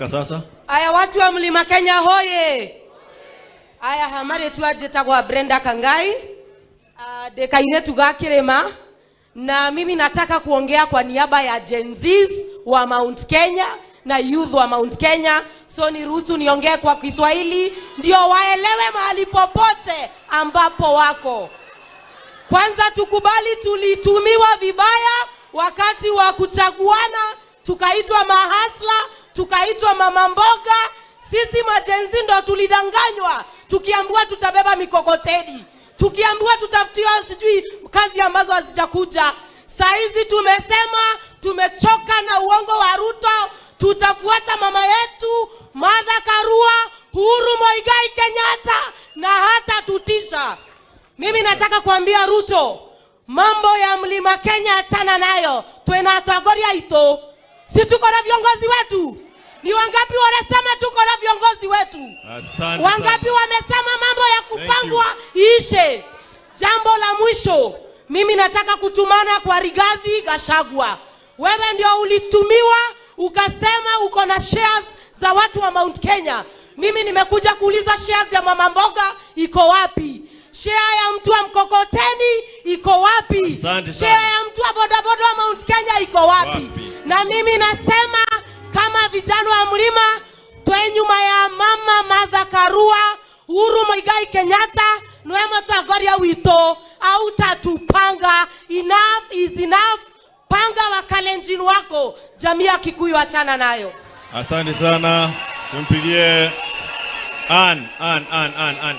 haraka sasa. Aya, watu wa Mlima Kenya hoye! Aya, hamarĩtwa njĩtagwa Brenda Kangai, ndĩ kairĩtu ga kĩrĩma, na mimi nataka kuongea kwa niaba ya Gen Zs wa Mount Kenya na youth wa Mount Kenya, so niruhusu niongee kwa Kiswahili ndio waelewe mahali popote ambapo wako. Kwanza tukubali tulitumiwa vibaya wakati wa kuchaguana, tukaitwa mahustler, tukaitwa mama mboga. Sisi maGen Z ndo tulidanganywa, tukiambiwa tutabeba mikokoteni, tukiambiwa tutafutiwa sijui kazi ambazo hazijakuja. Saa hizi tumesema tumechoka na uongo wa Ruto, tutafuata mama yetu Martha Karua, Uhuru Muigai Kenyatta na hata tutisha. Mimi nataka kuambia Ruto, mambo ya Mlima Kenya achana nayo, twina atongoria aitũ, si tuko na viongozi wetu? Ni wangapi wanasema tuko na viongozi wetu? Asante Wangapi sana. Wamesema mambo ya kupangwa iishe? Jambo la mwisho, mimi nataka kutumana kwa Rigathi Gachagua. Wewe ndio ulitumiwa ukasema uko na shares za watu wa Mount Kenya. Mimi nimekuja kuuliza, shares ya mama mboga iko wapi? Share ya mtu wa mkokoteni iko wapi? Asante sana. Share ya mtu wa bodaboda wa Mount Kenya iko wapi? Wapi? Na mimi nasema kama vijana wa mlima, twe nyuma ya mama Martha Karua, Uhuru Muigai Kenyatta niwe mũtongoria witũ, autatupanga. Enough is enough. Panga Wakalenjin wako, jamii ya Kikuyu achana nayo. Asante sana. Tumpigie Ann, Ann, Ann, Ann, Ann.